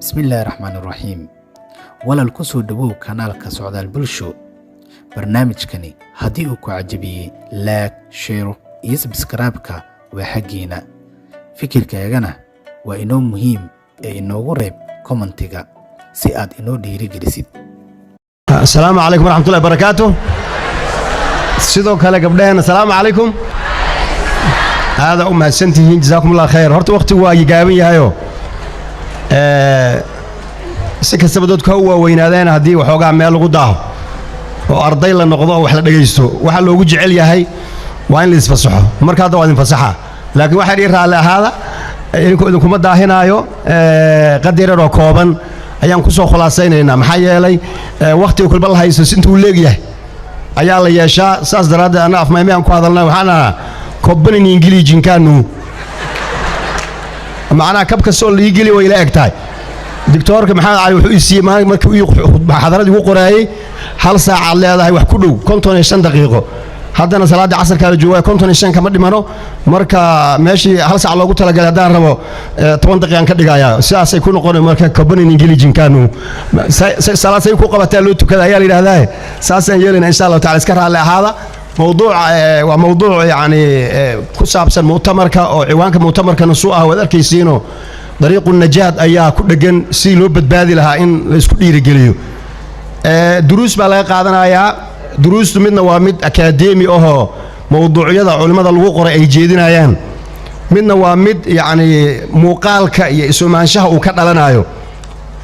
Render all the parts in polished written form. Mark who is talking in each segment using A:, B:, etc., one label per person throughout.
A: Bismillaahi raxmaani raxiim. Walaal, ku soo dhowow kanaalka Socdaal Bulsho. Barnaamijkani haddii uu ku cajabiyey, like, share iyo subscribe-ka waa xaggiina. Fikirkaagana waa inoo muhiim ee inoogu reeb comment-iga si aad inoo dhiirigelisid.
B: Asalaamu calaykum waraxmatullahi barakaatu. Sidoo kale gabdhaheen, asalaamu calaykum. Aada u mahadsantihiin, jasaakum Allah khayr. Horta wakhtigu waa gaaban yahayo, si kastaba dadku ha u waaweynaadeen, haddii waxoogaa meel lagu daaho oo arday la noqdo oo wax la dhegaysto, waxa loogu jecel yahay waa in la isfasaxo. Marka hadda waa idin fasaxa, laakiin waxaa ii raalli ahaada, idinkuma daahinaayo. Qadar yar oo kooban ayaan ku soo khulaasaynaynaa, maxaa yeelay wakhtiga kulba la haysto intuu leegyahay ayaa la yeeshaa. Saas daraaddeed anna afmaymay aan ku hadalnay, waxaan ahaa kobanin ingiliijinkaanu, macnaha kab kastoo la ii geli way ila eg tahay. Doctoorka Maxamed Cali wuxuu ii siiyey maalin markii uu muxaadarad igu qoraayey hal saacaad leedahay, wax ku dhow 55 daqiiqo. Haddana salaaddii casarkaa la joogaa, 55 kama dhimano. Marka meeshii hal saac loogu talagalay haddaan rabo 10 daqiiqaan ka dhigayaa, sidaasay ku noqon. Marka kobanin ingilijinkanu salaad say ku qabataa loo tukada ayaa la yidhahdaa, saasaan yeelayna insha Allahu tacala. Iska raalli ahaada. Mowduuca waa mowduuc yacni ku saabsan mu'tamarka, oo ciwaanka mu'tamarkana suu ah waad arkaysiinoo, dariiqu najaad ayaa ku dheggan, si loo badbaadi lahaa in la isku dhiirigeliyo. Duruus baa laga qaadanayaa. Duruustu midna waa mid akaademi ahoo mowduucyada culimmada lagu qoray ay jeedinayaan, midna waa mid yacni muuqaalka iyo isu-imaanshaha uu ka dhalanayo.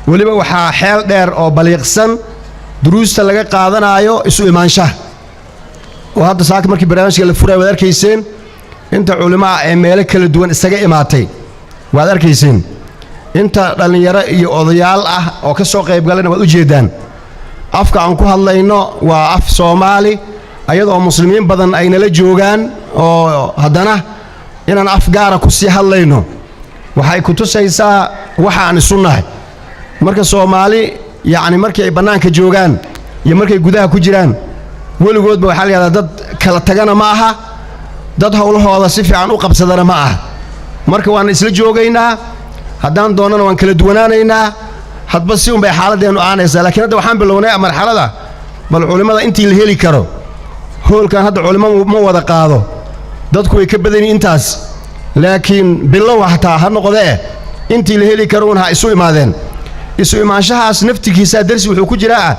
B: Weliba waxaa xeel dheer oo baliiqsan duruusta laga qaadanaayo isu imaanshaha, oo hadda saaka markii barnaamijka la furaya waad arkayseen inta culimmaa ee meelo kala duwan isaga imaatay, waad arkayseen inta dhallinyaro iyo odayaal ah oo ka soo qayb galayna waad u jeeddaan. Afka aan ku hadlayno waa af Soomaali, ayadoo muslimiin badan ay nala joogaan, oo haddana inaan af gaara ku sii hadlayno waxay ku tusaysaa waxa aan isu nahay. Marka Soomaali yacni markii ay bannaanka joogaan iyo markay gudaha ku jiraan, weligoodba waxaa la yidhahdaa dad kala tagana ma aha, dad howlahooda si fiican u qabsadana ma aha. Marka waan isla joogaynaa, haddaan doonnana waan kala duwanaanaynaa, hadba si unbay xaaladdeennu aanaysaa. Laakiin hadda waxaan bilownay marxalada bal culimmada intii la heli karo. Hoolkan hadda culimo ma wada qaado, dadku way ka badan yihiin intaas, laakiin bilow hataa ha noqdee, intii la heli karo un ha isu imaadeen. Isu imaanshahaas naftigiisaa darsi wuxuu ku jiraa. Ah,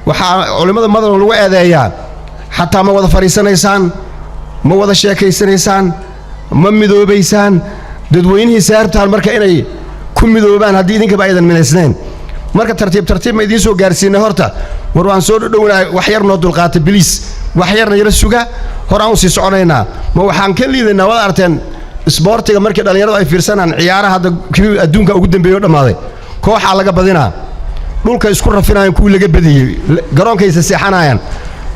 B: waxaa culimmada madan lagu eedeeyaa, xataa ma wada fadhiisanaysaan, ma wada sheekaysanaysaan, ma midoobaysaan dadweynihii saartaan. Marka inay ku midoobaan haddii idinkaba aydan minaysnayn, marka tartiib tartiib ma idiin soo gaarsiinay. Horta war waan soo dhodhownahay, wax yar noo dulqaata please, wax yarna yara suga, hor aan u sii soconaynaa. Ma waxaan ka liidaynaa? Waad arteen isboortiga markii dhallinyaradu ay fiirsanaan ciyaaraha, hadda kii adduunka ugu dambeeyey o dhammaaday, kooxaa laga badinaa, dhulka isku rafinayaan kuwii laga badiyey, garoonkaysa seexanayaan.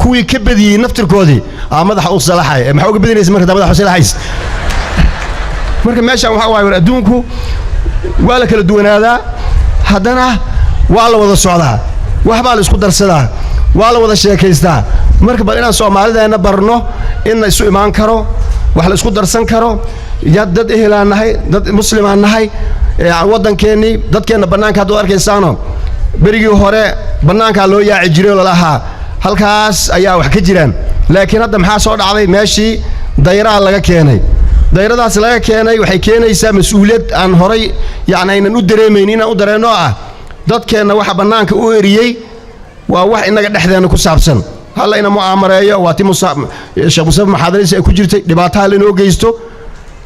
B: Kuwii ka badiyey naftirkoodii aa madaxa u salaxay. Maxaa uga badinaysa marka madaxa u salaxays? Marka meeshaan waxaa waaye, war adduunku waa la kala duwanaadaa, haddana waa la wada socdaa, wax baa la isku darsadaa, waa la wada sheekaystaa. Marka bal inaan Soomaalideenna barno in la isu imaan karo, wax la isku darsan karo. Ya dad ehelaan nahay, dad muslimaan nahay, waddankeennii dadkeenna bannaanka haddaad arkaysaano, berigii hore bannaankaa loo yaaci jiray oo lalahaa halkaas ayaa wax ka jiraan. Laakiin hadda maxaa soo dhacday? Meeshii dayraha laga keenay, dayradaas laga keenay waxay keenaysaa mas-uuliyad aan horay yacni aynan u dareemayn inaan u dareenno ah. Dadkeenna waxa bannaanka u eriyey waa wax innaga dhexdeenna ku saabsan. Halla ina mu'aamareeyo, waa ti Sheekh Mustafa muxaadaradiisa ay ku jirtay, dhibaataha lainoo geysto,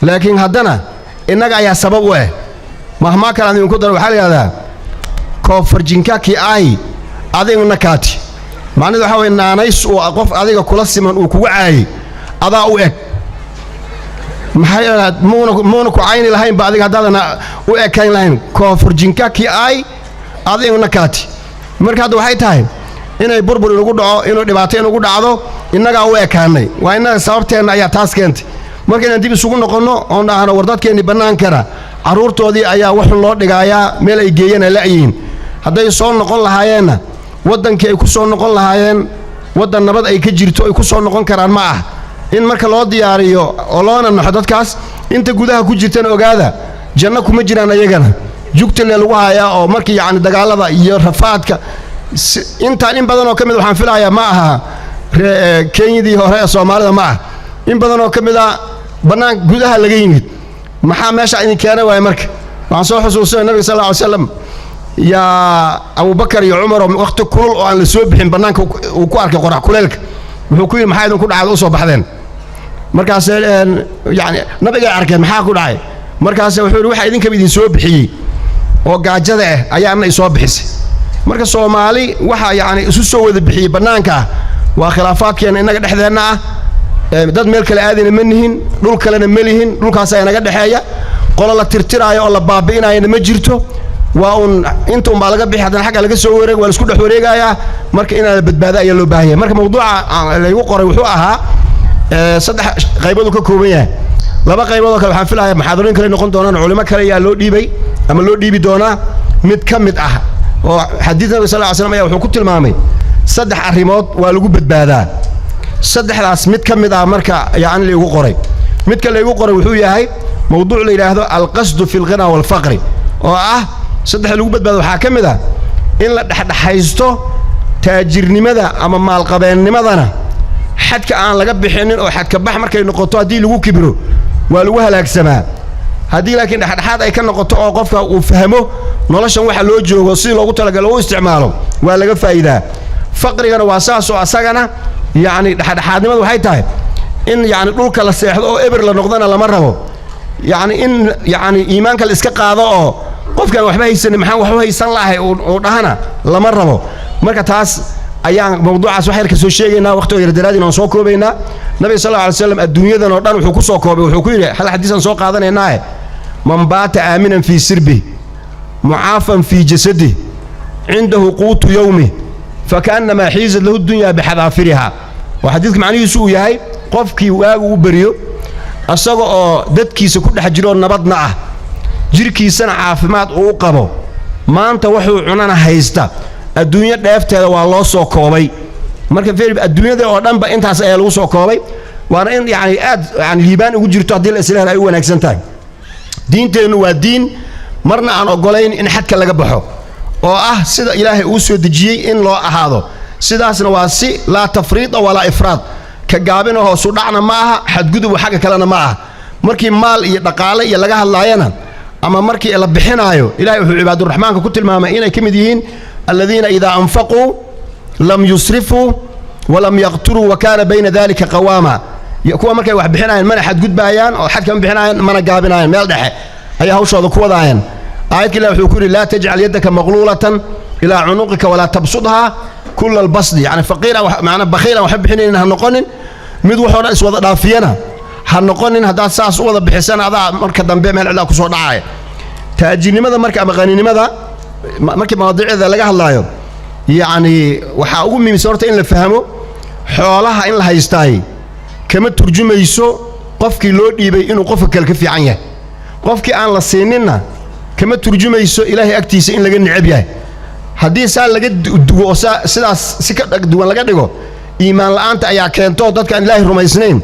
B: laakiin haddana innaga ayaa sabab u ah. Mahmaa kale aan idinku daro, waxaa la yidhahdaa "Koofarjinkaki ay adigna kaati". Macnahedu waxaa waye, naanays uu qof adiga kula siman uu kugu caayey adaa u eg. Maxaa yeelay muuna ku cayni lahayn ba adiga haddaadan u ekayn lahayn. "Koofurjinkaki ay adigna kaati". Marka hadda waxay tahay inay burbur inugu dhaco, inuu dhibaato inugu dhacdo, innagaa u ekaanay, waa innaga sababteenna ayaa taas keentay. Marka inaan dib isugu noqonno oon dhahno, war dadkeennii bannaankana carruurtoodii ayaa waxun loo dhigaayaa, meel ay geeyana la'yihiin. Hadday soo noqon lahaayeenna, waddankii ay ku soo noqon lahaayeen waddan nabad ay ka jirto ay ku soo noqon karaan ma ah. In marka loo diyaariyo oo loona naxo dadkaas. Inta gudaha ku jirtana ogaada, janno kuma jiraan ayagana. Jugtale lagu hayaa oo markii yacni dagaalada iyo rafaadka intaan in badan oo ka mid waxaan filayaa ma aha Kenyadii hore ee Soomaalida, ma ah, in badan oo ka mid a bannaan gudaha laga yimid. Maxaa meesha idin keenay waaya? Marka waxaan soo xusuusanay Nabiga sal alla alay slam yaa Abubakar iyo Cumar oo waqti kulul oo aan la soo bixin bannaanka uu ku arkay qorax kuleylka. Wuxuu ku yidhi: "Maxaa idinku dhacay u soo baxdeen?" Markaas yani nabigay arkeen, "Maxaa ku dhacay?" Markaas wuxuu yidhi: "Waxa idinkaba idin soo bixiyey oo gaajada ah ayaa anna isoo bixisay." Marka Soomaali waxa yacni isu soo wada bixiyey bannaanka ah waa khilaafaadkeena innaga dhexdeenna ah. Dad meel kale aadayna ma nihin, dhul kalena ma lihin, dhulkaas ayaa naga dhexeeya. Qolo la tirtiraayo oo la baabi'inaayana ma jirto. Waa uun inta un baa laga bixi, haddana xagga laga soo wareeg, waa la isku dhex wareegayaa. Marka inaan la badbaado ayaa loo baahan yahay. Marka mawduuca laygu qoray wuxuu ahaa saddex qaybood uu ka kooban yahay. Laba qaybood oo kale waxaan filayaa muxaadarooyin kale noqon doonaan, culimo kale ayaa loo dhiibay ama loo dhiibi doonaa. Mid ka mid ah oo xadiis Nabiga sal ly slam ayaa wuxuu ku tilmaamay saddex arrimood waa lagu badbaadaa. Saddexdaas mid ka mid ah marka yacni laygu qoray, midka laygu qoray wuxuu yahay mawduuc la yidhaahdo "alqasdu fi alghina waalfaqri", oo ah saddex lagu badbaado waxaa ka mid ah in la dhexdhexaysto taajirnimada ama maalqabeennimadana, xadka aan laga bixinin, oo xadka bax markay noqoto haddii lagu kibro waa lagu halaagsamaa. Haddii laakiin dhexdhexaad ay ka noqoto oo qofka uu fahmo noloshan waxa loo joogo, sidii loogu talagalo u isticmaalo, waa laga faa'iidaa. Faqrigana waa saas oo asagana yacni dhexdhexaadnimadu waxay tahay in yacni dhulka la seexdo oo eber la noqdona lama rabo, yacni in yacni iimaanka la iska qaado oo qofkaan waxba haysanin maxaan waxu haysan lahay uu dhahana lama rabo. Marka taas ayaan mawduucaas wax yar ka soo sheegaynaa. Waqtigo yar daraadin aan soo koobaynaa. Nabiga sal alla alay slam adduunyadan oo dhan wuxuu ku soo koobay, wuxuu ku yidhi, hal xadiisaan soo qaadanaynaae: "Man baata aaminan fii sirbih, mucaafan fii jasadih, cindahu quutu yowmih, fakaannamaa xiizat lahu dunyaa bixadaafiriha." Oo xadiidka macnihiisu uu yahay qofkii waagu u beriyo isaga oo dadkiisa ku dhex jiroo nabadna ah, jirkiisana caafimaad uu qabo, maanta wuxuu cunana haysta, adduunyo dheefteeda waa loo soo koobay. Marka fer adduunyada oo dhanba intaas ayaa lagu soo koobay, waana in yacni aad yani liibaan ugu jirto haddii la isla helo ay u wanaagsan tahay. Diinteennu waa diin marna aan oggolayn in xadka laga baxo, oo ah sida Ilaahay uu soo dejiyey in loo ahaado. Sidaasna waa si laa tafriida walaa ifraad, ka gaabina hoosu dhacna ma aha, xadgudubu xagga kalena ma aha. Markii maal iyo dhaqaale iyo laga hadlaayana ama markii la bixinaayo, Ilahay wuxuu cibaaduraxmaanka ku tilmaamay inay ka mid yihiin aladiina idaa anfaquu lam yusrifuu walam yaqturuu wa kaana bayna dalika qawaama. Kuwa markay wax bixinayaan mana xadgudbaayaan oo xadkama bixinayaan, mana gaabinayaan, meel dhexe ayaa hawshooda ku wadaayaan. Aayadka Ilah wuxuu ku yidhi: "Laa tajcal yaddaka maqluulatan ilaa cunuqika walaa tabsudhaa kula albasdi." Yani faqiir aan macnaa bakhiil aan waxba bixinaynin ha noqonin, mid waxoo dhan iswada dhaafiyana ha noqonin. Haddaad saas u wada bixisana, adaa marka dambe meel cidlaa kusoo dhacaya. Taajirnimada marka ama qaninimada markii mawaadiicda laga hadlaayo, yacni waxaa ugu muhiimsan horta in la fahmo xoolaha in la haystaay kama turjumayso qofkii loo dhiibay inuu qofka kale ka fiican yahay, qofkii aan la siininna kama turjumayso Ilaahay agtiisa in laga necab yahay. Haddii saa laga duwo oo saa sidaas si ka duwan laga dhigo, iimaan la'aanta ayaa keento. Dadkaan Ilaahay rumaysnayn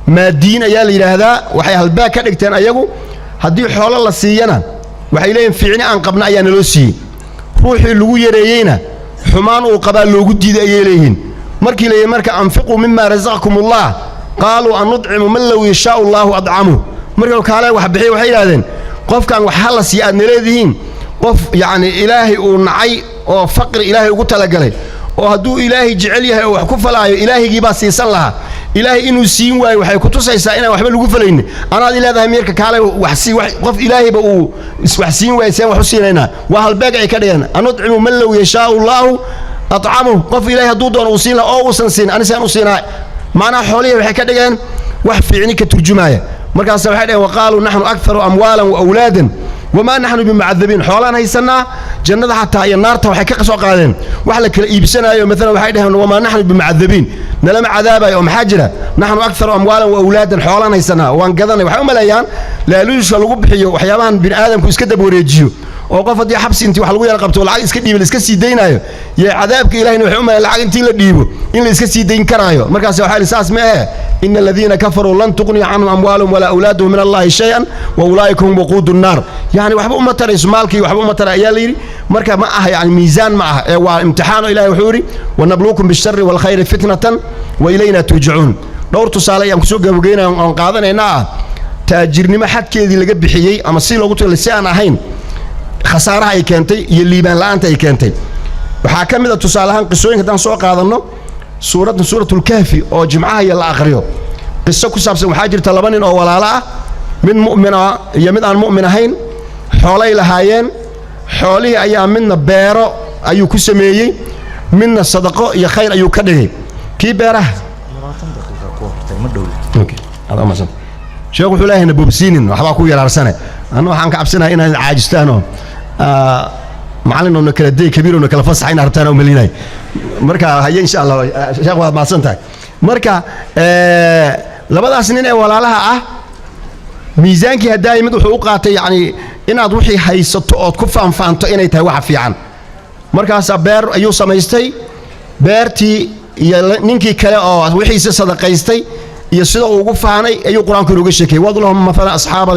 B: maadiin ayaa la yidhaahdaa. Waxay halbaag ka dhigteen ayagu haddii xoolo la siiyana waxay leeyihin fiicni aan qabna ayaa naloo siiyey, ruuxii lagu yareeyeyna xumaan uu qabaa loogu diiday ayay leeyihiin. Markii la yidhi marka: "Anfiquu mima rasaqakum Allah", qaaluu: "Anudcimu man low yashaau Allaahu adcamuh?" Markii kaale wax bixiya waxay yidhahdeen: "Qofkan wax ha la siiya aad naleedihiin, qof yacni Ilaahay uu nacay oo faqri Ilaahay ugu talagalay, oo hadduu Ilaahay jecel yahay oo wax ku falaayo Ilaahaygiibaa siisan lahaa. Ilaahay inuu siin waayo waxay ku tusaysaa inaan waxba lagu falaynin. Anaad i leedahay meerka kaale wax sii, wax qof Ilaahayba uu wax siin waayo seen wax u siinaynaa?" Waa halbeeg ay ka dhigeen: "Anudcimu man low yashaau Allaahu atcamuh?" Qof Ilaahay hadduu doono uu siin lahaa oo uusan siin, ani seen u siinaa? Macnaha xoolihii waxay ka dhigeen wax fiicni ka turjumaaya. Markaas waxay dhaheen: "Waqaaluu naxnu akharu amwaalan wa awlaadan wamaa naxnu bimucadabiin." Xoolaan haysannaa, jannada xataa iyo naarta waxay ka soo qaadeen wax la kala iibsanaayo. Maalan waxay dhaheen: "Wamaa naxnu bimucadabiin", nalama cadaabayo, oo maxaa jira? "Naxnu akharu amwaalan wa awlaadan", xoolaan haysanaa, waan gadanay. Waxay u maleeyaan laaluushka lagu bixiyo waxyaabahan bini aadamku iska dab wareejiyo. Oo qof haddii xabsi intii wax lagu yara qabto lacag iska dhiiba la iska sii daynaayo, iyo cadaabka Ilahayna waxay u malayn lacag intii la dhiibo in la iska sii dayn karaayo. Markaas waxaa yidhi saas ma ahe. Ina aladiina kafaruu lan tuqniya canhum amwaaluhum walaa awlaaduhum min Allahi shay-an wa ulaa'ika hum waquudu nnaar. Yani waxba uma tarayso maalkii, waxba uma tara ayaa la yidhi. Marka ma aha, yani miisaan ma aha, ee waa imtixaan oo Ilahay wuxuu yidhi: wanabluukum bishari waalkhayri fitnatan wa ilayna turjacuun. Dhowr tusaale ayaan kusoo gabagaynaya oon qaadanayna ah taajirnimo xadkeedii laga bixiyey ama si loogu talagalay si aan ahayn, khasaaraha ay keentay iyo liibaan la'aanta ay keentay. Waxaa ka mid a tusaale ahaan qisooyinka haddaan soo qaadanno suuradda Suuratulkahfi oo jimcaha iyo la aqriyo, qiso ku saabsan. Waxaa jirta laba nin oo walaalo ah, mid mu'min ah iyo mid aan mu'min ahayn. Xoolay lahaayeen. Xoolihii ayaa midna beero ayuu ku sameeyey, midna sadaqo iyo khayr ayuu ka dhigay. Kii beeraha, sheekh wuxuu leeyahay na bobsiinin, waxbaa ku yaraarsane. Anna waxaan ka cabsanahay inaad caajistaanoo macallin na kala day, kabiiroo na kala fasaxa inaad rabtaan umalinay. Marka haye, insha Allah, sheekh, waad mahadsan tahay. Marka labadaas nin ee walaalaha ah, miisaankii haddaayay mid wuxuu u qaatay yacni inaad wixii haysato ood ku faanfaanto inay tahay waxa fiican. Markaasaa beer ayuu samaystay. Beertii iyo ninkii kale oo wixiisa sadaqaystay iyo sida uu ugu faanay ayuu Qur-aanku inooga sheekayey. Wadrib lahum mathala asxaaba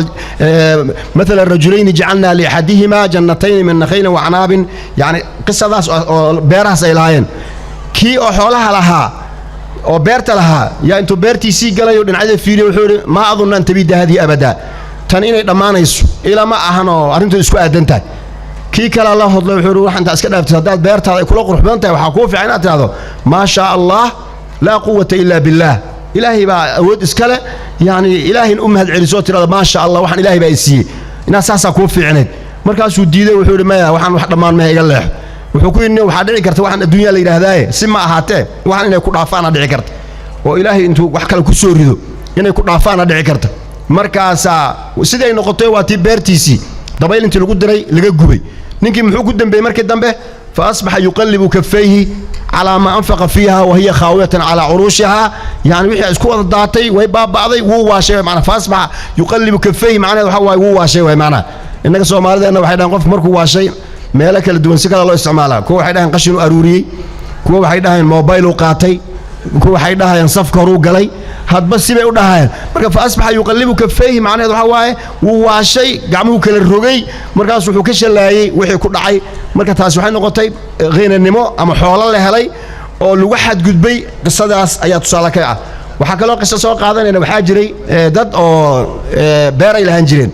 B: mathala rajulayni jacalnaa liaxadihima jannatayni min nakhaylin wa acnaabin. Yani qisadaas oo beerahaas ay lahaayeen, kii oo xoolaha lahaa oo beerta lahaa yaa intuu beertiisii galay oo dhinacyada fiiriyo wuxuu yidhi: maa adunnu an tabiida hadihi abadaa, tan inay dhammaanayso ilaa ma ahan oo arrintu isku aadan tahay. Kii kalea la hodlay, wuxuu yidhi: waxaan intaa iska dhaaftid, haddaad beertaada ay kula qurux badan tahay, waxaa kuu fiican inaad tidhahdo: maa shaa Allah, laa quwata illa billaah, Ilaahay baa awood iskale. Yani Ilaahayna u mahad celiso oo tidhahdo: maa sha Allah, waxaan Ilaahay baa i siiyey. Inaad saasaa kuu fiicnayd. Markaasuu diiday, wuxuu yidhi: maya, waxaan wax dhammaan maya, iga leexo. Wuxuu ku yidhi: waxaa dhici karta waxaan adduunyaa la yidhaahdaaye, si ma ahaatee, waxaan inay ku dhaafaana dhici karta oo Ilaahay intuu wax kale ku soo rido inay ku dhaafaana dhici karta. Markaasaa siday noqotay, waa tii beertiisii dabayl intii lagu diray laga gubay. Ninkii muxuu ku dembeeyey markii dambe? Fa asbaxa yuqallibu kafayhi calaa maa anfaqa fiiha wa hiya khaawiyatan calaa curuushiha. Yani wixii isku wada daatay, way baaba'day, wuu waashay. Macnaa fa asbaxa yuqallibu kafayhi macnaheed waxa waaye wuu waashay waay. Macnaha innaga Soomaalideenna waxay dhahaan qofku markuu waashay meelo kala duwan si kale loo isticmaalaa. Kuwa waxay dhahaan qashin u aruuriyey, kuwa waxay dhahayeen mobayl uu qaatay, kuwa waxay dhahayeen safka horuu galay, hadba sibay u dhahayeen. Marka fa asbaxa yuqallibu kafayhi macnaheed waxaa waaye wuu waashay, gacmuhu kala rogay, markaas wuxuu ka shallaayey wixii ku dhacay. Marka taasi waxay noqotay khiinanimo ama xoolo la helay oo lagu xadgudbay. Qisadaas ayaa tusaale ka ah. Waxaa kaloo qiso soo qaadanayna, waxaa jiray dad oo beer ay lahaan jireen.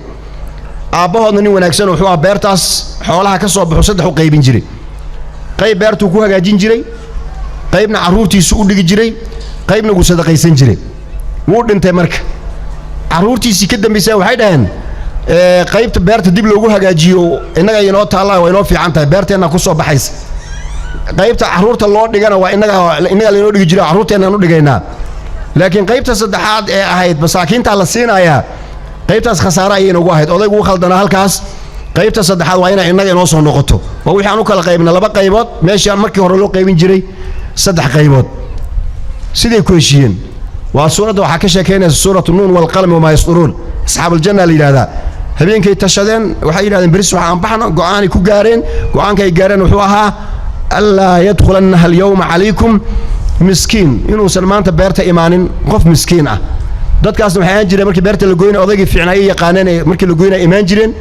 B: Aabbahoodna nin wanaagsan wuxuu ah, beertaas xoolaha ka soo baxo saddex u qaybin jiray. Qayb beertuu ku hagaajin jiray, qaybna carruurtiisu u dhigi jiray, qaybna wuu sadaqaysan jiray. Wuu dhintay. Marka carruurtiisii ka dambaysay waxay dhaheen: qaybta beerta dib loogu hagaajiyo innaga inoo taallaa, waa inoo fiican tahay, beerteenna ku soo baxaysa. Qaybta carruurta loo dhigana waa innaga lainoo dhigi jiro, carruurteennaan u dhigaynaa. Laakiin qaybta saddexaad ee ahayd masaakiintaa la siinayaa, qaybtaas khasaare ayay inoogu ahayd. Odaygu u khaldanaa halkaas. Qaybta saddexaad waa inay innaga inoo soo noqoto, waa wixii aan u kala qaybna laba qaybood meeshii aan markii hore loo qaybin jiray saddex qaybood. Siday ku heshiiyeen waa suuradda waxaa ka sheekaynaysa suuratu Nuun waalqalami wamaa yasduruun. Asxaabuljanna la yidhahdaa. Habeenkay tashadeen, waxay yidhahdeen: beris waxa aan baxno. Go'aanay ku gaareen. Go'aanka ay gaareen wuxuu ahaa allaa yadkhulannaha alyawma calaykum miskiin, inuusan maanta beerta imaanin qof miskiin ah. Dadkaasna waxay ahaan jireen markii beerta la goynay odaygii fiicnaa ay yaqaaneen ee markii la goynay imaan jireen.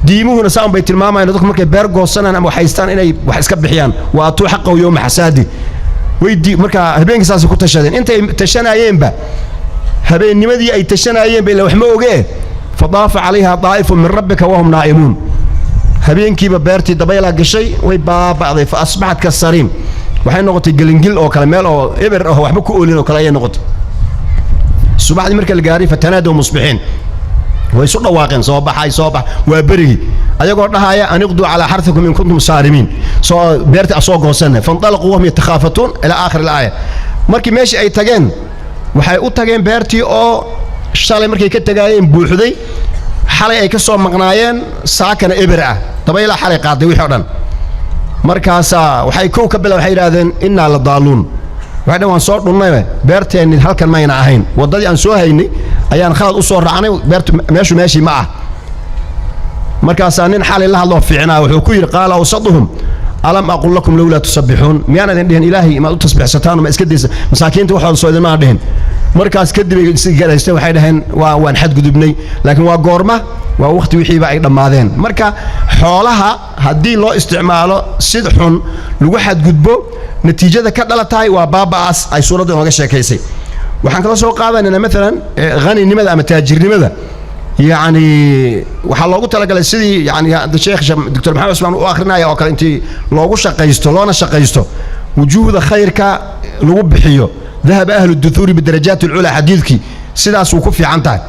B: Diimuhuna saan bay tilmaamayaan, dadku markay beer goosanaan ama wax haystaan inay wax iska bixiyaan. Wa atuu xaqahu yowma xasaadi. Way marka habeenkii saasay ku tashadeen. Intay tashanayeenba, habeennimadii ay tashanayeenba, ila wax ma ogee, fadaafa calayha daa'ifun min rabbika wahum naa'imuun. Habeenkiiba beertii dabaylaa gashay, way baaba'day. Fa asbaxat kasariim, waxay noqotay gelingil oo kale, meel oo eber ah, waxba ku oolin oo kale ayay noqotay. Subaxdii marka la gaaray, fatanaadaw musbixiin, way isu dhawaaqeen: soo baxay, soo bax, waa berigii, ayagoo dhahaya: aniqduu calaa xarthikum in kuntum saarimiin, soo beerta soo goosanay. Fantalaquu wahum yatakhaafatuun ilaa aakhir alaaya. Markii meeshii ay tageen, waxay u tageen beertii oo shalay markay ka tagaayeen buuxday, xalay ay ka soo maqnaayeen saakana eber ah. Dabaylaa xalay qaaday wixii o dhan. Markaasaa waxay kow ka bila waxay yidhahdeen: innaa la daaluun. Waxay dhaheen: waan soo dhunnaybe, beerteenni halkan mayna ahayn, waddadii aan soo haynay ayaan khalad u soo raacnay, beertu meeshu meeshii ma ah. Markaasaa nin xalay la hadloo fiicnaa wuxuu ku yidhi, qaala awsatuhum alam aqul lakum lowlaa tusabbixuun, miyaan idin dhihin Ilaahay maad u tasbiixsataan, ma iska daysa masaakiinta waxooda soo idinmaa dhihin? Markaas kadib ay is garaysteen, waxay dhaheen waan xadgudubnay. Laakiin waa goorma? Waa waqti wixiiba ay dhammaadeen. Marka xoolaha haddii loo isticmaalo sid xun, lagu xadgudbo, natiijada ka dhalatahay waa baaba'aas ay suuradda inooga sheekaysay. Waxaan kala soo qaadanaynaa maalan haninimada ama taajirnimada. Yacni waxaa loogu talagalay sidii yani hadda Sheekh Doctor Maxamed Cusmaan u akhrinaya oo kale, intii loogu shaqaysto loona shaqaysto, wujuuhda khayrka lagu bixiyo. Dahaba ahlu duhuuri bidarajaat alculaa, xadiidkii sidaas wuu ku fiican tahay.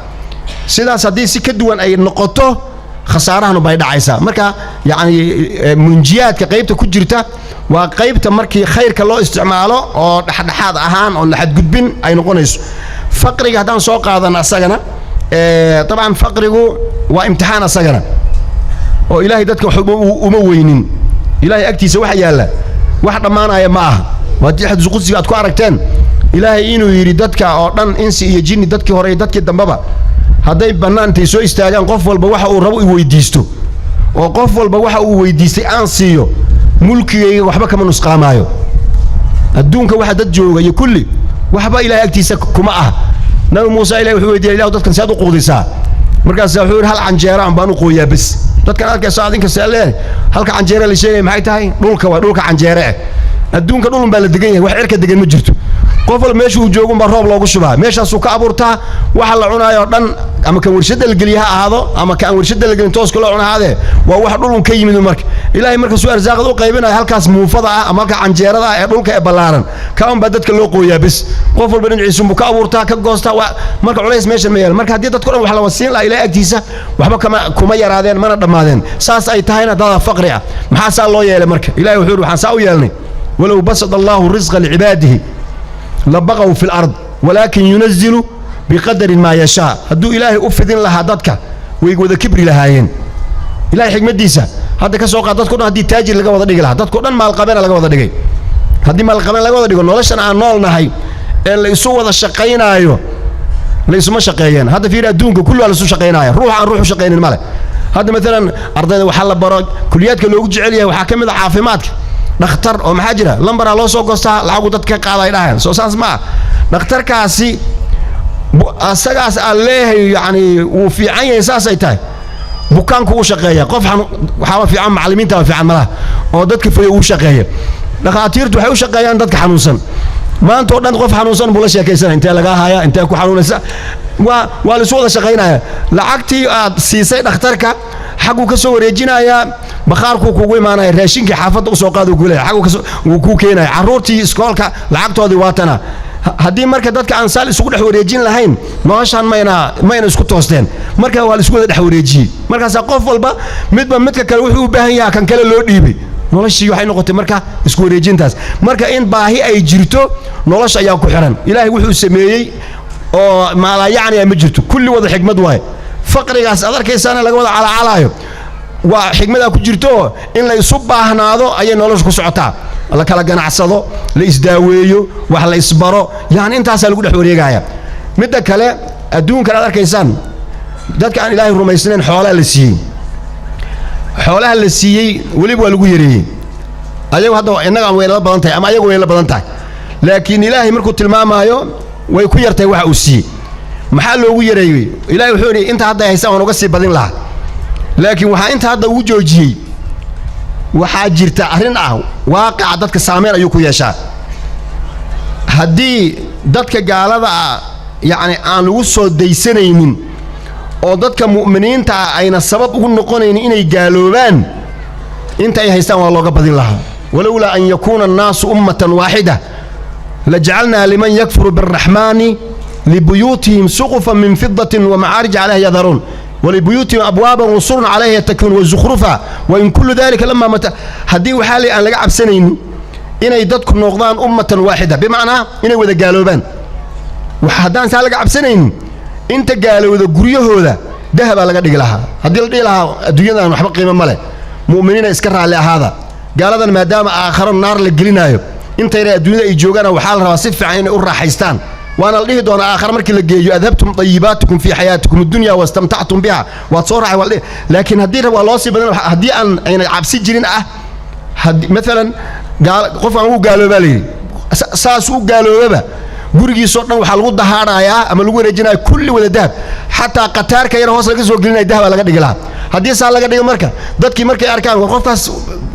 B: Sidaas haddii si ka duwan ay noqoto, khasaarahanu bay dhacaysaa. Marka yacni munjiyaadka qaybta ku jirta waa qaybta markii khayrka loo isticmaalo oo dhexdhexaad ahaan oon la xadgudbin ay noqonayso. Faqriga haddaan soo qaadano asagana, dabcan faqrigu waa imtixaan asagana, oo Ilaahay dadka wax uma weynin. Ilaahay agtiisa waxa yaalla wax dhammaanaya ma aha. Waa haddii xadiis qudsiga aad ku aragteen Ilaahay inuu yidhi dadka oo dhan, insi iyo jinni, dadkii hore iyo dadkii dambeba, hadday bannaan intay soo istaagaan qof walba waxa uu rabo i weydiisto, oo qof walba waxa uu weydiistay aan siiyo, mulkigayga waxba kama nusqaamaayo. Adduunka waxa dad jooga iyo kulli waxba Ilahay agtiisa kuma ah. Nabi Muuse Ilahay wuxuu weydiiyay, Ilahu, dadkan sead u quudisaa? Markaas wuxuu yidhi, hal canjeera aan baan u qooyaa bes. Dadkan arkayso adinka see leeyahay, halka canjeera la sheegaya maxay tahay? Dhulka waa dhulka canjeere eh. Adduunka dhulun baa la degan yahay, wax cirka degan ma jirto. Qof walba meesha uu joogo baa roob loogu shubaa, meeshaasuu ka abuurtaa. Waxa la cunaayo dhan, ama kan warshadda la geliye ha ahaado ama kan warshadda la gelin tooska loo cuna ahaadee, waa wax dhulun ka yimid. Marka Ilaahay markaasuu arsaaqada u qaybinayo, halkaas muufada ah ama halka canjeerada ah ee dhulka ee ballaaran ka un baa dadka loo qooyaa bes. Qof walba dhinaciisunbuu ka abuurtaa, ka goostaa. Waa marka culays meeshan ma yaalo. Marka haddii dadko dhan wax la wasiin lahaa, Ilaahay agtiisa waxba kama kuma yaraadeen mana dhammaadeen. Saas ay tahayna dadaa faqri ah. Maxaa saa loo yeelay? Marka Ilahay wuxuu yidhi, waxaan saa u yeelnay, walow basada Allahu risqa licibaadihi labaqow fi lard walaakin yunazilu biqadarin maa yashaa. Hadduu Ilaahay u fidin lahaa dadka, way wada kibri lahaayeen. Ilahay xikmaddiisa hadda ka soo qaad, dadko dhan haddii taajir laga wada dhigi lahaa, dadko dhan maalqabeena laga wada dhigay, haddii maalqabeen laga wada dhigo, noloshan aan nool nahay ee la isu wada shaqaynaayo la isuma shaqeeyeen. Hadda fiiri, adduunka kulli waa la isu shaqaynaya, ruux aan ruux u shaqaynin male. Hadda maalan ardayda waxaa la baro, kuliyaadka loogu jecel yahay waxaa ka mid ah caafimaadka, dhakhtar, oo maxaa jira, lambaraa loo soo goostaa, lacagu dadka ka qaada ay dhahayaan. Soo saas ma ah? Dhakhtarkaasi asagaas aan leeyahay yacni wuu fiican yahay, saasay tahay bukaanku u shaqeeya. Qof waxaaba fiican, macallimiinta fiican malaha oo dadka fayo uu shaqeeya. Dhakhaatiirtu waxay u shaqeeyaan dadka xanuunsan. Maanta oo dhan qof xanuunsan buu la sheekaysanaya, intee lagaa haya, intee ku xanuunaysa. Waa la isu wada shaqaynaya. Lacagtii aad siisay dhakhtarka xagguu ka soo wareejinayaa, bakhaarkuu kugu imaanaya, raashinkii xaafadda usoo qaad uu ku leeyahay, xagguu kasoo wuu kuu keenaya, carruurtii iskoolka lacagtoodii waatana. Haddii marka dadka aan saal isugu dhex wareejin lahayn, noloshaan mayna isku toosteen. Marka waa la isku wada dhex wareejiyey. Markaasaa qof walba midba midka kale wuxuu u baahan yahaa kan kale loo dhiibay. Noloshii waxay noqotay marka isku wareejintaas. Marka in baahi ay jirto nolosha ayaa ku xiran. Ilaahay wuxuu sameeyey oo maalaayacni ma jirto, kulli wada xikmad waaye. Faqrigaas aad arkaysaana laga wada calacalaayo waa xikmadaa ku jirto. In la isu baahnaado ayay nolosha ku socotaa, la kala ganacsado, la isdaaweeyo, wax la isbaro, yani intaasaa lagu dhex wareegaya. Midda kale, adduunkan aad arkaysaan, dadka aan Ilaahay rumaysnayn xoolaa la siiyey. Xoolaha la siiyey weliba waa lagu yareeyey. Ayagu hadda innaga way la badan tahay ama ayagu way la badan tahay, laakiin Ilaahay markuu tilmaamaayo way ku yartahay waxa uu siiyey. Maxaa loogu yareeyey? Ilaahay wuxuu yidhi, inta hadda haystaan waan uga sii badin lahaa, laakiin waxaa inta hadda ugu joojiyey, waxaa jirta arrin ah waaqaca dadka saameyn ayuu ku yeeshaa. Haddii dadka gaalada ah yacni aan lagu soo daysanaynin oo dadka mu'miniinta ah ayna sabab ugu noqonaynin inay gaaloobaan, inta ay haystaan waa looga badin lahaa. Walowlaa an yakuuna annaasu ummatan waaxida lajacalnaa liman yakfuru biاlraxmaani libuyuutihim suqufan min fidatin wamacaarij calayha yadharuun walibuyuutihim abwaaban wasurun calayha yattakiuun wazukhrufa wain kullu dalika lama mata. Haddii waxaa li aan laga cabsanaynin inay dadku noqdaan ummatan waaxida, bimacnaa inay wada gaaloobaan, haddaan saa laga cabsanaynin, inta gaalowda guryahooda dahabaa laga dhigi lahaa. Haddii la dhihi lahaa adduunyadan waxba qiimo ma leh, mu'miniina iska raalli ahaada, gaaladan maadaama aakharo naar la gelinaayo, intayna adduunyada ay joogaana waxaa la rabaa si fiican inay u raaxaystaan. Waana la dhihi doonaa aakhare markii la geeyo: "Adhabtum tayibaatikum fii xayaatikum addunya wastamtactum biha." Waad soo raacay waa la dhihi. Laakiin haddii waa loo sii badan, haddii aan ayna cabsi jirin ah, maalan qof aan ugu gaaloobaa la yidhi, saas u gaaloobaba, gurigiisoo dhan waxaa lagu dahaadhayaa ama lagu wareejinaya kulli wada dahab, xataa qataarka yar hoos laga soo gelinaya dahabaa laga dhigi lahaa. Haddii saa laga dhigo, marka dadkii markay arkaan, "War, qofkaas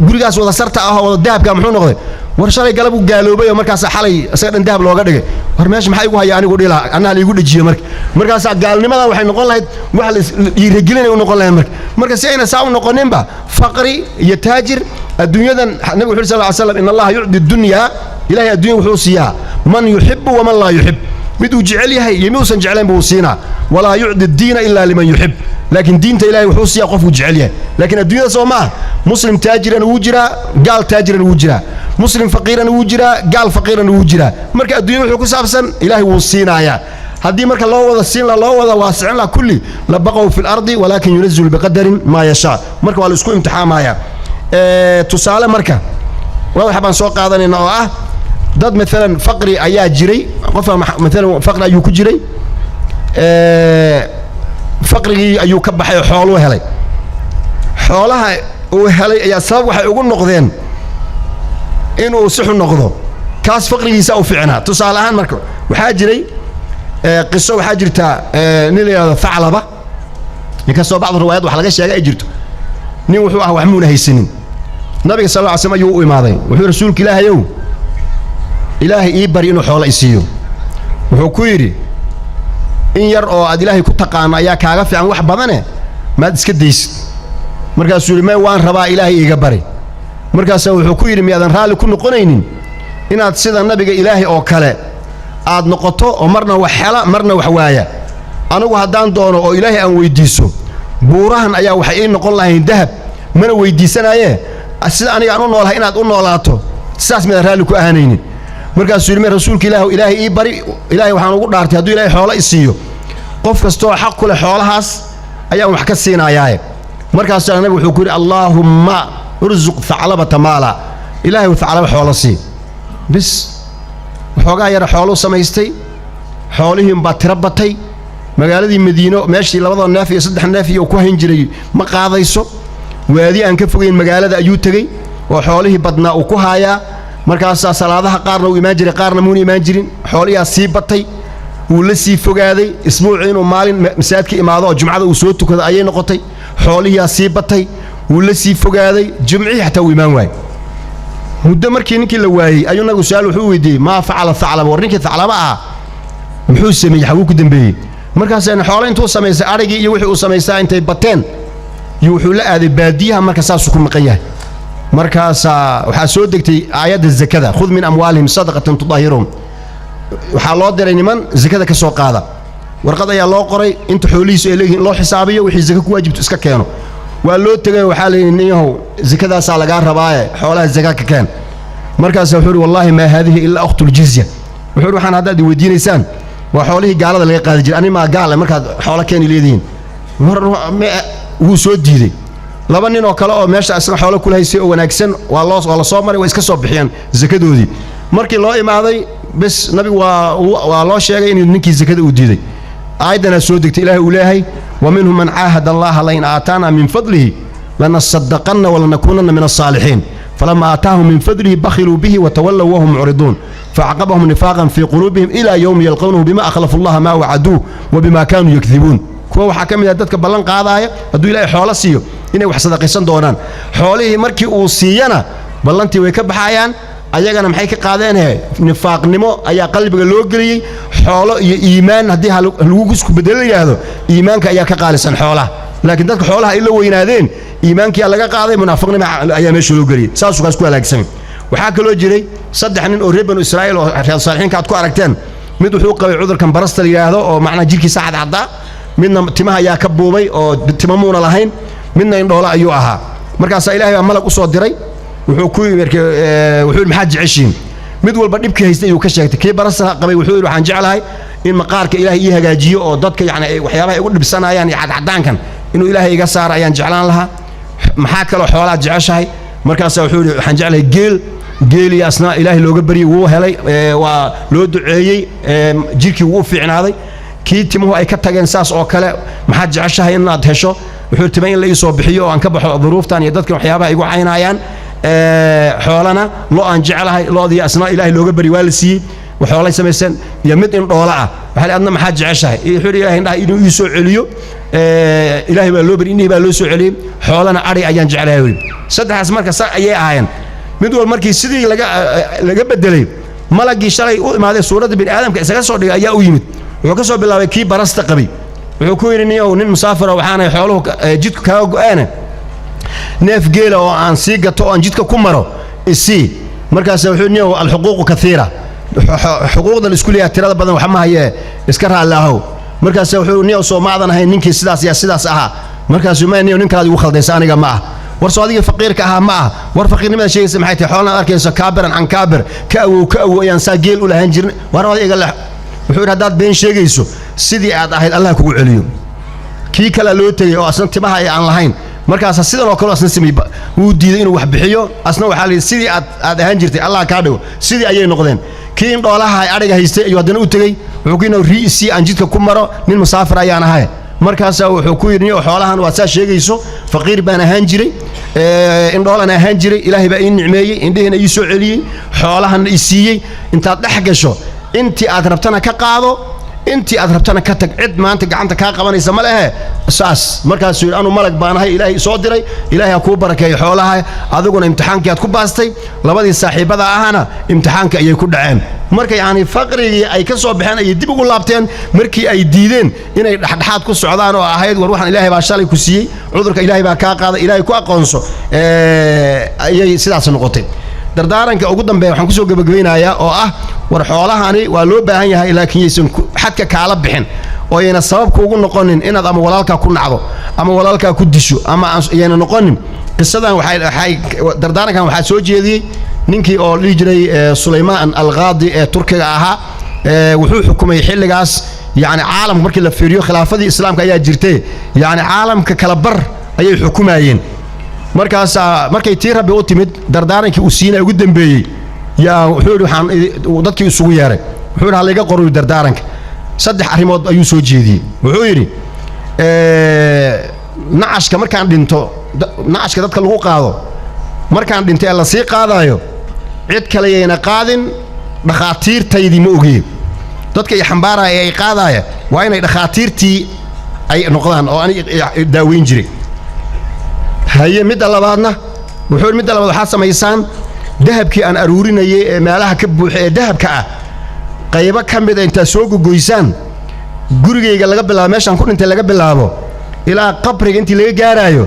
B: gurigaas wada sarta ah oo wada dahabka muxuu noqday? War, shalay galab u gaaloobay oo markaasaa xalay isaga dhan dahab looga dhigay. War, meesha maxaa igu haya anigu?" Dhihi lahaa, annaha laigu dhejiyo. Marka markaasaa gaalnimadan waxay noqon lahayd wax la dhiirigelinay u noqon lahayd. Marka si ayna saa u noqoninba, faqri iyo taajir adduunyadan, nabigu wuxu sal ly slam: "In Allaha yucdi dunya," Ilahay addunya wuxuu siiyaa, "man yuxibu waman laa yuxib," mid uu jecel yahay iyo mid uusan jeclayn buu siinaa. "Walaa yucdi diina ilaa liman yuxib," laakiin diinta Ilahay wuxuu siiyaa qofuu jecel yahay. Laakiin adduunyada soo ma ah? Muslim taajiran wuu jiraa, gaal taajiran wuu jiraa, muslim faqiiran wuu jiraa, gaal faqiiran wuu jiraa. Marka adduunya wuxuu ku saabsan Ilaahay wuu siinayaa. Haddii marka loo wada siin la, loo wada waasicin laha kulli, "labaqow fi lardi, walaakin yunazilu biqadarin maa yashaa." Marka waa la isku imtixaamaya. Tusaale marka wax baan soo qaadanayna oo ah dad maalan faqri ayaa jiray. Qofka maalan faqri ayuu ku jiray, faqrigii ayuu ka baxay oo xooluu helay. Xoolaha uu helay ayaa sabab waxay ugu noqdeen inuu si xun noqdo. Kaas faqrigiisa u fiicnaa. Tusaale ahaan marka waxaa jiray qiso, waxaa jirta nin la yidhahdo Thaclaba, inkastoo bacdu riwaayad wax laga sheegay ay jirto. Nin wuxuu ah wax muuna haysanin. Nabiga sal lla ly slam ayuu u imaaday. Wuxuu: "Rasuulka Ilaahayow, Ilaahay ii bari inuu xoolo isiiyo." Wuxuu ku yidhi: "In yar oo aad Ilaahay ku taqaano ayaa kaaga fiican wax badane, maad iska daysid?" Markaasuu yidhi: "May, waan rabaa, Ilaahay iiga bari." Markaasaa wuxuu ku yidhi: "Miyaadan raalli ku noqonaynin inaad sida nabiga Ilaahay oo kale aad noqoto oo marna wax hela, marna wax waaya? Anigu haddaan doono oo Ilaahay aan weyddiiso, buurahan ayaa waxay ii noqon lahayn dahab, mana weyddiisanaaye. Sida aniga aan u noolahay inaad u noolaato, sidaas miyaadan raalli ku ahaanaynin?" Markaasuu yidhi: "May, rasuulka Ilaah, Ilaahay ii bari. Ilaahay waxaan ugu dhaartay, hadduu Ilaahay xoolo i siiyo, qof kastoo xaq ku leh xoolahaas ayaan wax ka siinayaaye." Markaasaa nabigu wuxuu ku yidhi: "Allaahumma urzuq Thaclabata maala." Ilaahay Thaclaba xoolo sii. Bis, waxoogaa yara xooluu samaystay. Xoolihiinbaa tiro batay. Magaaladii Madiino, meeshii labada neef iyo saddex neef iyo ku hayn jiray ma qaadayso. Waadi aan ka fogeyn magaalada ayuu tegey oo xoolihii badnaa uu ku haayaa. Markaasaa salaadaha qaarna uu imaan jiray, qaarna muuna imaan jirin. Xoolihiaa sii batay, wuu la sii fogaaday. Isbuucii inuu maalin masaajidka imaado oo jumcada uu soo tukado ayay noqotay. Xoolihiyaa sii batay, wuu la sii fogaaday. Jumcihii xataa uu imaan waayey. Muddo markii ninkii la waayey ayuu nabigu su-aal wuxuu weydiiyey: "Maa facala Thaclaba?" War, ninkii Thaclaba ahaa muxuu sameeyey? Xaguu ku dambeeyey? Markaasayna xoolo intuu samaystay, adhigii iyo wixii uu samaystaa intay bateen iyo wuxuu la aaday baadiyaha. Marka saasuu ku maqan yahay. Markaasaa waxaa soo degtay aayadda zakada: "Khud min amwaalihim sadaqatan tudahiruhum." Waxaa loo diray niman zakada ka soo qaada. Warqad ayaa loo qoray inta xoolihiisu ay leeyihiin loo xisaabiyo, wixii zaka ku waajibto iska keeno. Waa loo tegay. Waxaa la yidhi: "Ninyahow, zakadaasaa lagaa rabaaye, xoolaha zaka ka keen." Markaasa wuxuu uhi: "Wallahi maa haadihi ilaa akhtu ljizya." Wuxuu uhi: "Waxaan haddaad i weydiinaysaan waa xoolihii gaalada laga qaadi jiray. Ani maa gaale markaad xoolo keeni leedihiin?" Wuu soo diiday. Laba nin oo kale oo meesha isna xoolo kula haysay oo wanaagsan waa la soo maray, way iska soo bixiyeen zakadoodii. Markii loo imaaday bes, nabigu waa loo sheegay inuu ninkii zakada uu diiday. Aayaddanaa soo degtay, Ilaahay uu leeyahay: "Wa minhum man caahada Allaha lain aataana min fadlihi lanasadaqanna walanakuunanna min alsaalixiin. Falama aataahum min fadlihi bakhiluu bihi watawallow wahum mucriduun, faacqabahum nifaaqan fii quluubihim ilaa yowmi yalqawnahu bima akhlafu Allaha maa wacaduuh wa bima kaanuu yakdibuun." Kuwa waxaa ka mid ah dadka ballan qaadaaya hadduu Ilaahay xoolo siiyo inay wax sadaqaysan doonaan. Xoolihii markii uu siiyana ballantii way ka baxayaan. Ayagana maxay ka qaadeenhe? Nifaaqnimo ayaa qalbiga loo geliyey. Xoolo iyo iimaan haddii lagu isku bedelo la yidhaahdo, iimaanka ayaa ka qaalisan xoolaha. Laakiin dadka xoolaha ay la weynaadeen, iimaankiyaa laga qaaday, munaafiqnimo ayaa meesha loo geliyey. Saasuu kaas ku halaagsamay. Waxaa kaloo jiray saddex nin oo reer Banu Israa'iil oo reer saalixiinka aad ku aragteen. Mid wuxuu qabay cudurkan barasta la yidhaahdo oo macnaha jirkiisa cadcaddaa. Midna timaha ayaa ka buubay oo tima muuna lahayn. Midna indhoolo ayuu ahaa. Markaasaa Ilahay baa malag u soo diray. Wuxuu ku wuxuu yidhi: "Maxaad jeceshiin?" Mid walba dhibkii haystay ayuu ka sheegtay. Kii barasta qabay wuxuu yidhi: "Waxaan jeclahay in maqaarka Ilaahay ii hagaajiyo oo dadka yacni waxyaabaha igu dhibsanayaan iyo cadcadaankan inuu Ilaahay iga saaro ayaan jeclaan lahaa." "Maxaa kaloo xoolaad jeceshahay?" Markaasaa wuxuu yidhi: "Waxaan jeclahay geel." Geelii asna Ilaahay looga baryey, wuu helay, waa loo duceeyey, jirkii wuu u fiicnaaday. Kii timuhu ay ka tageen saas oo kale, maxaad jeceshahay inaad hesho? Wuxuu timay in la ii soo bixiyo oo aan ka baxo duruuftan iyo dadkan waxyaabaha igu caynayaan. Xoolana lo aan jeclahay. Loodii asna Ilaahay looga bari, waa la siiyey, waxoolay samayseen. Iyo mid indhoola ah, waxaa la adna maxaad jeceshahay? Wuxuu yidhi Ilahay indhaha inuu ii soo celiyo. Ilaahay baa loo bari, indhihii baa loo soo celiyey. Xoolana adhi ayaan jeclahay weli. Saddexdaas marka sa ayay ahaayeen. Mid walba markii sidii laga bedelay, malagii shalay u imaaday suuradda bini aadamka isaga soo dhigay ayaa u yimid. Wuxuu ka soo bilaabay kii barasta qabay. Wuxuu ku yidhi, niyow, nin musaafira waxaanay, xooluhu jidku kaaga go'aane, neef geela oo aan sii gato oo aan jidka ku maro isii. Markaas wuxuu, niyow, alxuquuqu kaiira, xuquuqda la isku leeyahay tirada badan, wax ma hayee, iska raalli ahow. Markaas wuxuu, niyow, soo maadan ahayn ninkii sidaas yaa sidaas ahaa? Markaasuu, ma niyow, nin kalaad igu khaldaysa, aniga ma ah. War soo adigii faqiirka ahaa ma ah? War faqiirnimada sheegaysa maxay tahay? Xoolana arkayso, kaabiran can kaabir, ka awow ka awow ayaan saa geel u lahaan jirin. War iga lex. Wuxuu yidhi, haddaad been sheegayso, sidii aad ahayd Allah kugu celiyo. Kii kalea loo tegey oo asna timaha ay aan lahayn. Markaas sidan oo kale asna sameeyey, wuu diiday inuu wax bixiyo. Asna waxaa la yidhi, sidii aad ahaan jirtay Allah kaa dhigo. Sidii ayay noqdeen. Kii indhoolaha ay adhiga haystay ayuu haddana u tegey. Wuxuu ku yidhi, ri si aan jidka ku maro, nin musaafir ayaan ahay. Markaasaa wuxuu ku yidhi, xoolahan waad saa sheegayso, faqiir baan ahaan jiray, indhoolan ahaan jiray, Ilaahay baa ii nicmeeyey, indhihiina ii soo celiyey, xoolahanna i siiyey. Intaad dhex gasho, intii aad rabtana ka qaado, intii aad rabtana ka tag, cid maanta gacanta kaa qabanaysa ma lehe. Saas markaasuu yidhi, anu malag baan ahay Ilaahay soo diray, Ilaahay ha kuu barakeeyo xoolaha, adiguna imtixaankii aad ku baastay. Labadii saaxiibada ahana imtixaanka ayay ku dhaceen. Marka yacni faqrigii ay ka soo baxeen ayay dib ugu laabteen markii ay diideen inay dhexdhexaad ku socdaan oo ahayd, war waxaan Ilaahay baa shalay ku siiyey, cudurka Ilaahay baa kaa qaaday, Ilaahay ku aqoonso, ayay sidaas noqotay. Dardaaranka ugu dambeeya waxaan kusoo gebagabaynayaa oo ah, war xoolahani waa loo baahan yahay, laakiin yaysan xadka kaala bixin oo ayna sabab kuugu noqonin inaad ama walaalkaa ku nacdo ama walaalkaa ku disho ama yayna noqonin. Qisadan waxay dardaarankan waxaa soo jeediyey ninkii oo dhihi jiray Sulaymaan Alqaadi ee Turkiga ahaa. Wuxuu xukumay xilligaas, yacni caalamka markii la fiiriyo, khilaafadii Islaamka ayaa jirtay, yacni caalamka kala bar ayay xukumayeen. Markaasaa markay tii Rabbi u timid, dardaarankii uu siinay ugu dambeeyey yaa wuxuu yidhi, waxaan dadkii isugu yeeray, wuxuu yidhi, halayga qoruy dardaaranka. Saddex arrimood ayuu soo jeediyey. Wuxuu yidhi, nacashka markaan dhinto, nacashka dadka lagu qaado markaan dhinto ee la sii qaadaayo, cid kale yayna qaadin dhakhaatiirtaydii ma ogiye. Dadka i xambaaraya ee ay qaadaaya waa inay dhakhaatiirtii ay noqdaan oo ani daaweyn jiray. Haye, midda labaadna wuxuu yidhi, midda labaad waxaad samaysaan, dahabkii aan aruurinayay ee meelaha ka buuxa ee dahabka ah, qaybo ka mid a intaad soo gogoysaan, gurigayga laga bilaabo, meeshaan ku dhintay laga bilaabo ilaa qabriga intii laga gaaraayo,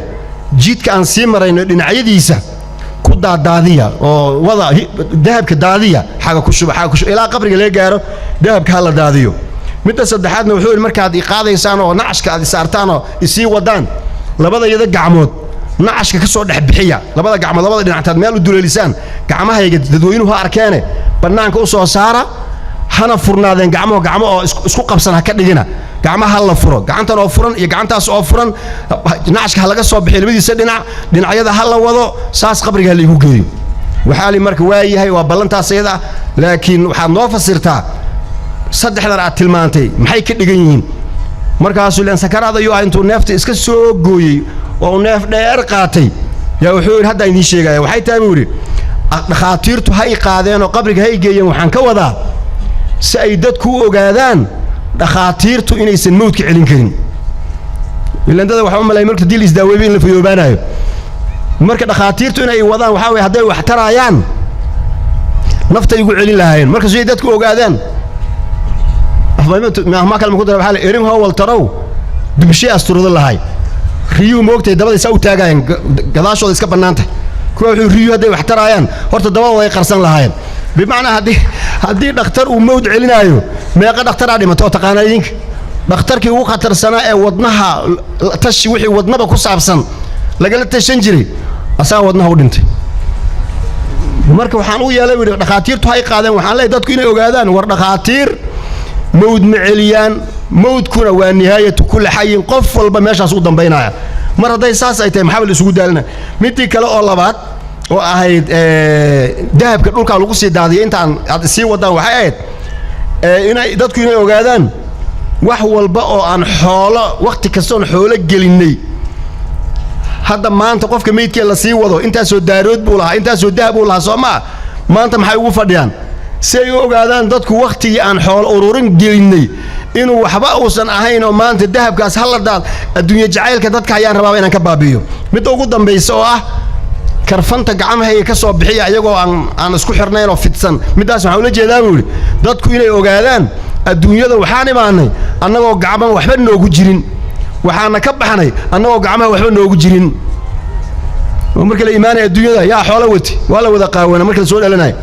B: jidka aan sii marayno dhinacyadiisa ku daadaadiya oo wada dahabka daadiya, xaga ku shuba, xaga ku shuba, ilaa qabriga laga gaaro dahabka ha la daadiyo. Midda saddexaadna wuxuu yidhi, markaad i qaadaysaan oo nacashka aad i saartaan oo isii wadaan, labada yada gacmood nacashka ka soo dhex bixiya. Labada gacmood labada dhinactaad meel u duleelisaan, gacmahayga dadweynuhu ha arkeene, bannaanka u soo saara, hana furnaadeen gacmaho, gacmo oo isku qabsan ha ka dhigina, gacmaha ha la furo, gacantan oo furan iyo gacantaas oo furan nacashka ha laga soo bixiyo labadiisa dhinac, dhinacyada ha la wado, saas qabriga ha la igu geeyo. Waxaa li marka waa yahay, waa ballantaas iyada ah, laakiin waxaad noo fasirtaa saddexdan aad tilmaantay maxay ka dhigan yihiin? Markaasuu len sakaraad ayuu ah, intuu neefta iska soo gooyey oo uu neef dheer qaatay yaa wuxuu yidhi, haddaan idiin sheegaya waxay tahay, buu yidhi, dhakhaatiirtu ha i qaadeen oo qabriga ha i geeyeen, waxaan ka wadaa si ay dadku u ogaadaan dhakhaatiirtu inaysan mawdka celin karin. Ilandada waxaa u malaya marka haddii la isdaaweeyba in la fayoobaanayo. Marka dhakhaatiirtu inay wadaan waxaa weye, hadday wax taraayaan naftay igu celin lahaayeen. Marka si ay dadku ogaadaan, ma kale ma ku dara, waxaa la erin howal tarow dubshe asturado lahay. Riyuhu moogtay dabada saa u taagaayeen, gadaashooda iska bannaantay. Kuwa wuxuu, riyuhu hadday wax taraayaan, horta dabadooda ay qarsan lahaayeen. Bimacnaa haddii dhakhtar uu mawd celinaayo, meeqa dhakhtaraa dhimatay oo taqaanaa idinka? Dhakhtarkii ugu khatarsanaa ee wadnaha tashi, wixii wadnaba ku saabsan lagala tashan jiray, asagaa wadnaha u dhintay. Marka waxaan u yeelay, yidhi, dhakhaatiirtu hay qaadeen, waxaan leeyahay dadku inay ogaadaan, war dhakhaatiir mawd ma celiyaan, mawdkuna waa nihaayatu kulli xayin, qof walba meeshaas u dambaynaya. Mar hadday saas ay tahay, maxaa la isugu daalina? Midii kale oo labaad Oo ahayd dahabka dhulkaa lagu sii daadiyay intaan aad sii wadaan, waxay ahayd inay dadku inay ogaadaan wax walba oo aan xoolo, wakhti kastoon xoolo gelinnay. Hadda maanta qofka meydkee la sii wado, intaasoo daarood buu lahaa, intaasoo dahab buu lahaa, soo maa? Maanta maxay ugu fadhiyaan? Si ay u ogaadaan dadku wakhtigii aan xoolo ururin gelinnay inuu waxba uusan ahayn, oo maanta dahabkaas hala daad. Adduunye jacaylka dadka ayaan rabaaba inaan ka baabi'iyo. Midda ugu dambaysa oo ah karfanta gacmahayga ka soo bixiya iyagoo aan isku xirnayn oo fidsan, middaas waxaan ula jeedaa, buu yidhi, dadku inay ogaadaan adduunyada waxaan imaanay annagoo gacmaha waxba noogu jirin, waxaana ka baxnay annagoo gacmaha waxba noogu jirin. Oo marka la imaanaya adduunyada yaa xoolo wati? Waa la wada qaawana marka la soo dhalanayo.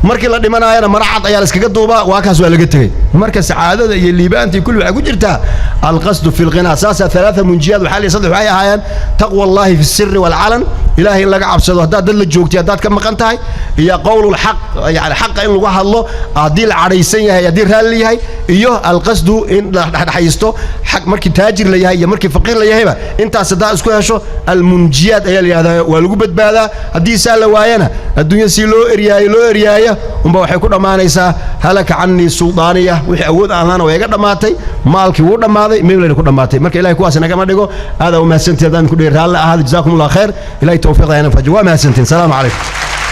B: Markii la dhimanaayana mara cad ayaa la iskaga duubaa, waa kaas, waa laga tegey. Marka sacaadada iyo liibaanta iyo kulli waxay ku jirtaa alqasdu fi lghinaa. Saasaa ثلاثة منجيات waxaa la saddex waxay ahaayeen: تقوى الله في السر والعلن, Ilaahay in laga cabsado haddaad dad la joogtay, haddaad ka maqan tahay, iyo قول الحق, yani xaqa in lagu hadlo haddii la cadhaysan yahay, haddii raalli yahay, iyo القصد in la dhexdhexaysto xaq markii taajir la yahay iyo markii faqiir la yahayba. Intaas haddaa isku hesho, المنجيات ayaa la yidhahdaa, waa lagu badbaadaa. Haddii saa la waayana, adduunya si loo eryaayo loo eryaaya unba waxay ku dhammaanaysaa هلك عني سلطانيه, wixii awood aan lahaana way iga dhammaatay, maalkii wuu dhammaaday, meelayna ku dhammaatay. Marka Ilahay kuwaas nagama dhigo. Aadaa u mahadsantihin. Haddaan ku dhihi, raalli ahaada. جزاكم الله خير. Ilahay tawfiiqda ayana fajo. Waa mahadsantihin. Salaamu calaykum.